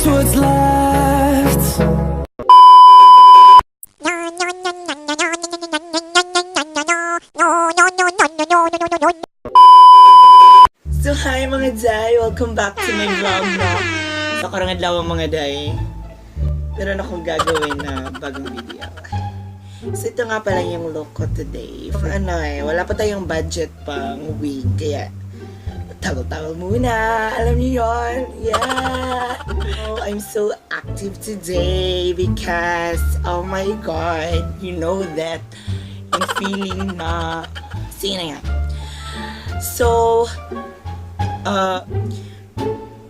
waste what's left. So hi, mga day! Welcome back to my vlog na. Sa karong adlaw, mga day, meron akong gagawin na bagong video. So ito nga pala yung look ko today. For ano eh, wala pa tayong budget pang wig. Kaya tawal-tawal muna. Alam niyo yon. Yeah! Oh, I'm so active today because, oh my God, you know that yung feeling na, sige na nga. So,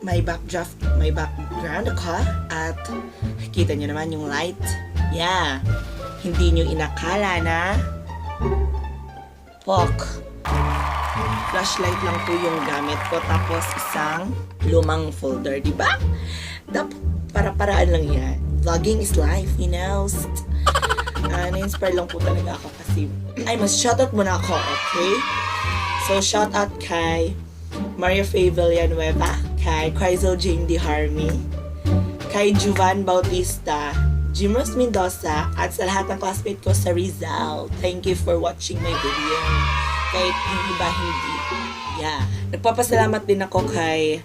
may backdraft, may background ako at kita nyo naman yung light. Yeah. Hindi nyo inakala na pok. Flashlight lang po yung gamit ko, tapos isang lumang folder, di ba? Dapat para-paraan lang yan. Vlogging is life. Na-inspire lang po talaga ako kasi ay, mas shoutout muna ako, okay? So, shoutout kay Maria Faye Villanueva, kay Chrysel Jane D. Harmy, kay Juvan Bautista, Jimros Mendoza, at sa lahat ng classmate ko sa Rizal. Thank you for watching my video. Kahit yung iba hindi. Yeah. Nagpapasalamat din ako kay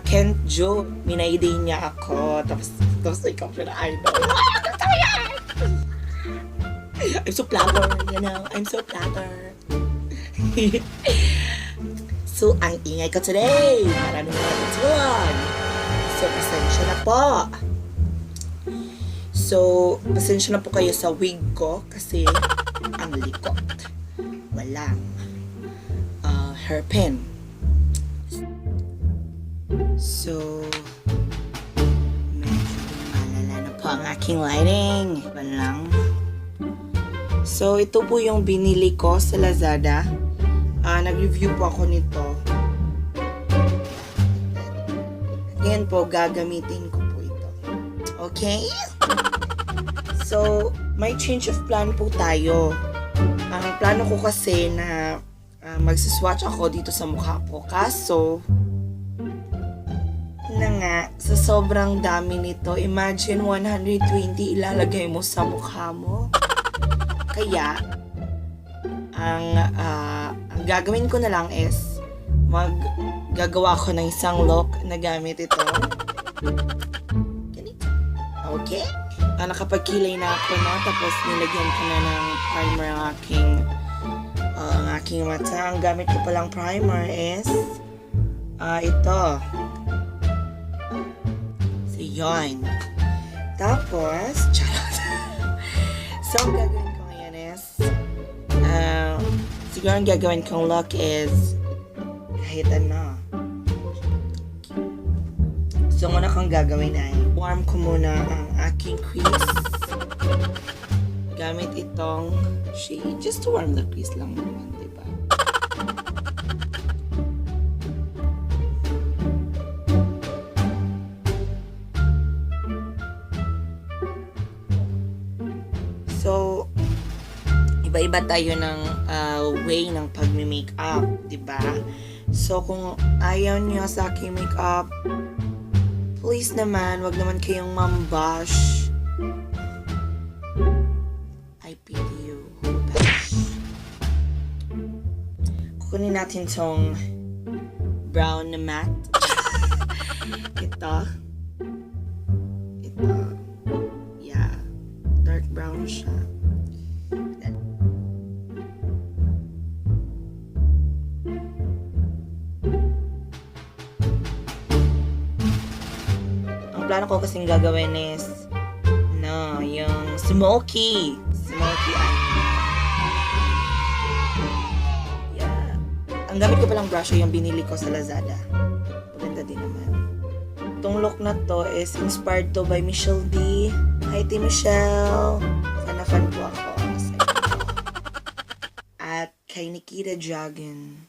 Kent Joe. Minayday niya ako. Tapos ikaw siya na idol. Ah, gusto ko yan! I'm so flattered. I'm so flattered. So, ang ingay ko today. Maraming mga natulog. So, pasensya na po. So, pasensya na po kayo sa wig ko kasi ang likot. Walang hairpin. So, medyo malala na po ang aking lighting. Walang. So, ito po yung binili ko sa Lazada. Nag-review po ako nito. Ngayon po, gagamitin ko po ito. Okay? So, may change of plan po tayo. Ang plano ko kasi na magsiswatch ako dito sa mukha ko. Kaso, na nga, sa sobrang dami nito, imagine 120 ilalagay mo sa mukha mo. Kaya, ang gagawin ko na lang is maggagawa ko ng isang look na gamit ito. Ganito. Okay? Nakapagkilay na ako, no? Tapos nilagyan ko na ng primer ang aking mata. Ang gamit ko palang primer is ito. So, yun. Tapos, charot. So, ang gagawin ko ngayon is, siguro ang gagawin kong look is, kahit ano. So, ang una kong gagawin ay, warm ko muna ang aking crease. Gamit itong shade. Just to warm the crease lang naman, di ba? So, iba-iba tayo ng way ng pagme-makeup, 'di ba? So, kung ayaw niyo sa aking makeup, please naman, wag naman kayong mambash. I pity you who bash. Kukunin natin tong brown na matte. Ito. Ito. Yeah. Dark brown siya. Ang plano ko kasing gagawin is no, yung smoky. Smoky eye. Yeah. Ang gamit ko palang brush ay yung binili ko sa Lazada. Maganda din naman. Itong look na to is inspired to by Michelle D. Hi, Team Michelle! Sana fan po ako sa inyo. At kay Nikita Dragon.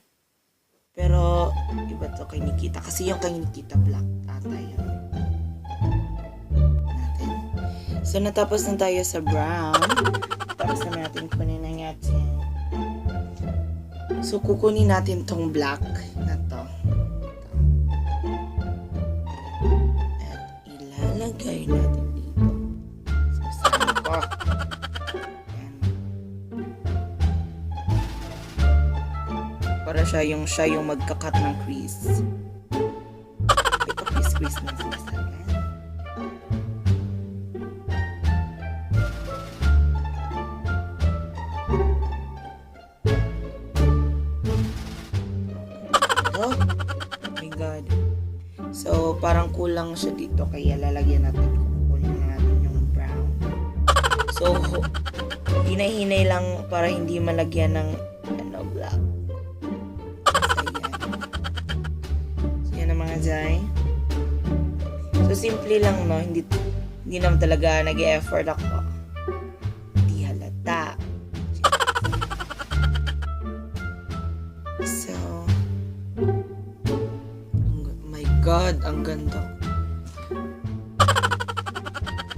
Pero, iba to kay Nikita. Kasi yung kay Nikita black ata yun. Natin. So, natapos na tayo sa brown. Tapos naman natin kunin ang ating. So, kukunin natin tong black na to. Ito. At Ilagay natin dito. So, saan pa? Ayan. Para siya yung magka-cut ng crease. Ito, crease-crease na sinasabi. Oh my God. So, parang kulang siya dito. Kaya lalagyan natin. Kukunin na natin yung brown. So, hinay-hinay lang para hindi malagyan ng ano, black. So, ayan. So, yan ang mga jay. So, simple lang, no? Hindi naman talaga nag-effort ako. Hindi halata. So, my God, ang ganda.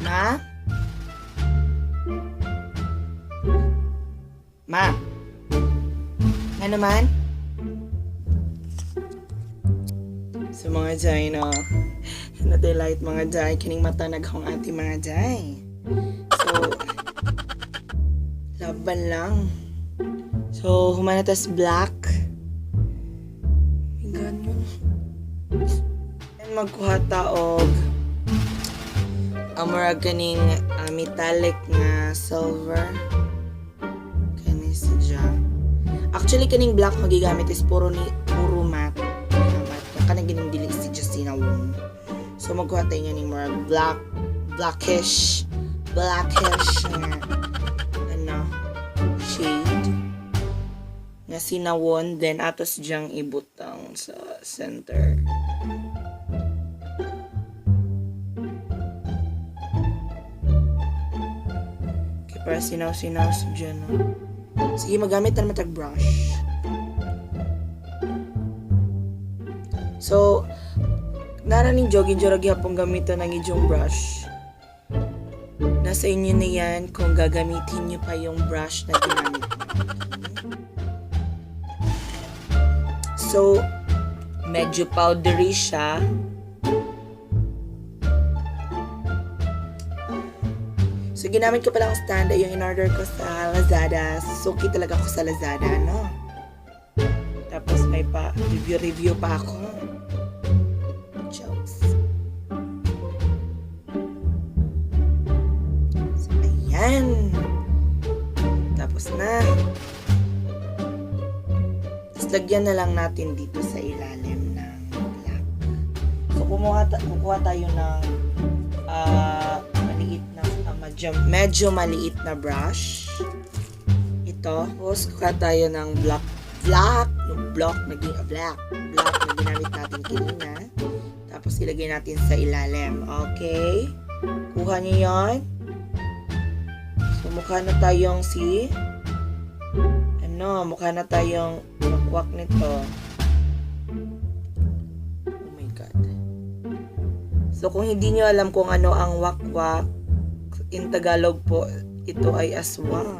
Ma? Ma? Ano man? So mga jay, no? Na-delight mga jay. Kining mata naghong ati mga jay. So, laban lang. So, humanatas black. My God, yun. And magkuha ta og amura kaning metallic nga silver. Kani siya. Actually, kaning black magigamit is puro matte. Matte. Kanang gining dili si Justina Wong. So magkuha tayo niya ning murag black, blackish, blackish nga ano shade nga sinawon, then atos diyang ibutang sa center. Okay, para sinaw-sinaw sa dyan, no? Sige, magamit na naman tag brush. So, naraning jogging jorag gihapon gamiton ang inyong brush. Nasa inyo na yan kung gagamitin nyo pa yung brush na ginamit nyo. So, medyo powdery siya. So, ginamit ko palang stand ay yung in-order ko sa Lazada. Suki talaga ako sa Lazada, no? Tapos may pa review-review pa ako. Jokes. So, ayan. Tapos na. Tapos lagyan na lang natin dito sa ilalim ng black. So, kukuha tayo ng maliit na, medyo maliit na brush. Ito. Tapos, kukuha tayo ng black, black, yung block, naging black, black na ginamit natin kanina. Tapos, ilagay natin sa ilalim. Okay? Kuha niyo yon. So, mukha na tayong si, ano, mukha na tayong wakwak nito. Oh my God. So, kung hindi nyo alam kung ano ang wakwak, in Tagalog po, ito ay aswang.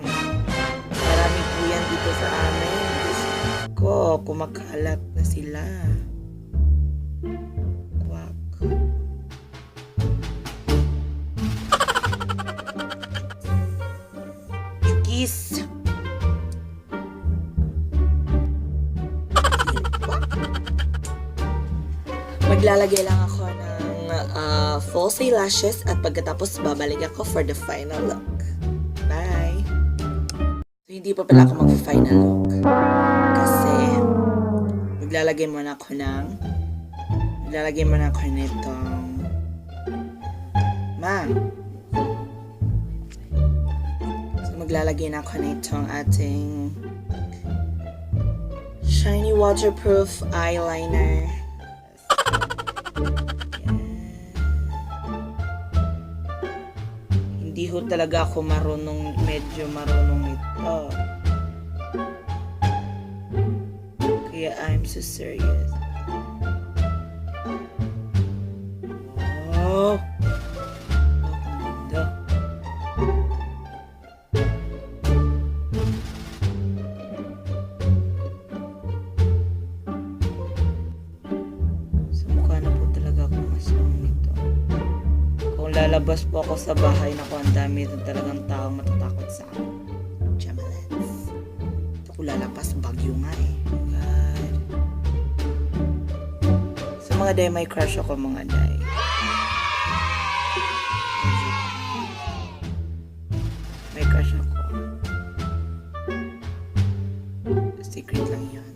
Marami po yan dito sa amin. Diyos ko, kumakalat na sila. Kwak. Kiss. Maglalagay lang ako ng false eyelashes at pagkatapos babalik ako for the final look. Bye! So, hindi pa pala ako mag-final look. Kasi, maglalagay muna ako nitong ma. So, maglalagay na ako nitong ating shiny waterproof eyeliner. Yan. Hindi ho talaga ako marunong, medyo marunong ito. Kaya I'm so serious. Wow! Ang ganda. So, mukha na po talaga akong aswang nito. Kung Lalabas po ako sa bahay. Naku, ang dami din talagang taong matatakot sa akin. Chamalets. Ito ko lalabas, bagyo nga eh. God. So mga day, may crush ako, mga day. May crush ako. Secret lang yun.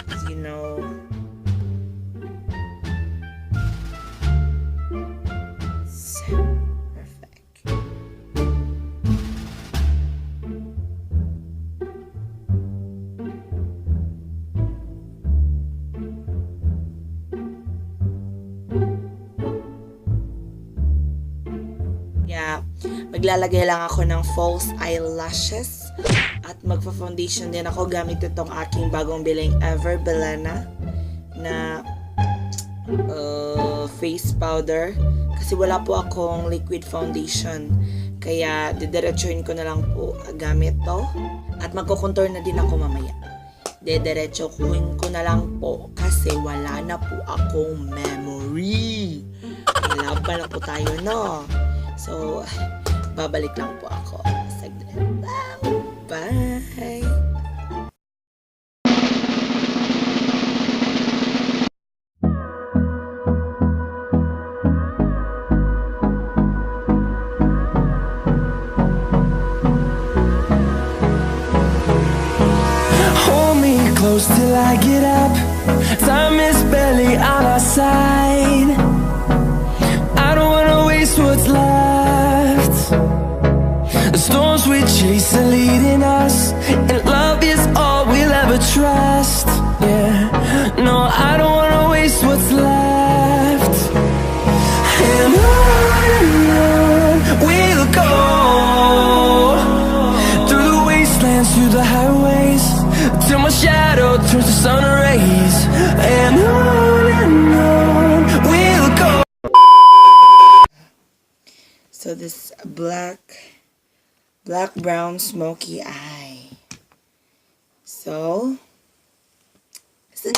'Cause so perfect. Yeah, maglalagay lang ako ng false eyelashes at magfa-foundation din ako gamit itong aking bagong biling Ever Bilena na face powder kasi wala po akong liquid foundation, kaya didiretsuhin ko na lang po gamit to at magko-contour na din ako mamaya. Didiretsuhin ko na lang po kasi wala na po akong memory. Laban na po tayo, no? So, babalik lang po ako. Saglit lang. Bye! Hold me close till I get up. Time is barely on our side. I don't wanna waste what's left. The storms we chase are leading us, and love is all we'll ever trust. Yeah, no, I don't wanna waste what's left. And on we'll go, through the wastelands, through the highways, till my shadow turns to sun rays. And on we'll go. So this black, black brown smoky eye. So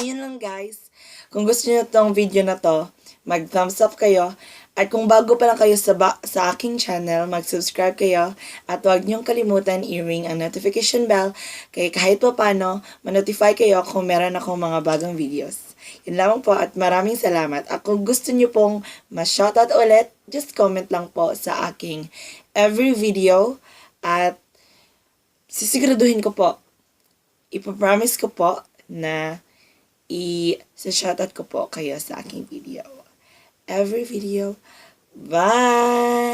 yun lang, guys. Kung gusto niyo tong video na to, mag thumbs up kayo. At kung bago pa lang kayo sa aking channel, mag-subscribe kayo. At huwag niyong kalimutan i-ring ang notification bell kaya kahit pa paano, ma-notify kayo kung meron akong mga bagong videos. Yun lamang po at maraming salamat. At kung gusto niyo pong ma-shoutout ulit, just comment lang po sa aking every video at sisiguraduhin ko po, ipapromise ko po na i-shoutout ko po kayo sa aking video. Every video. Bye!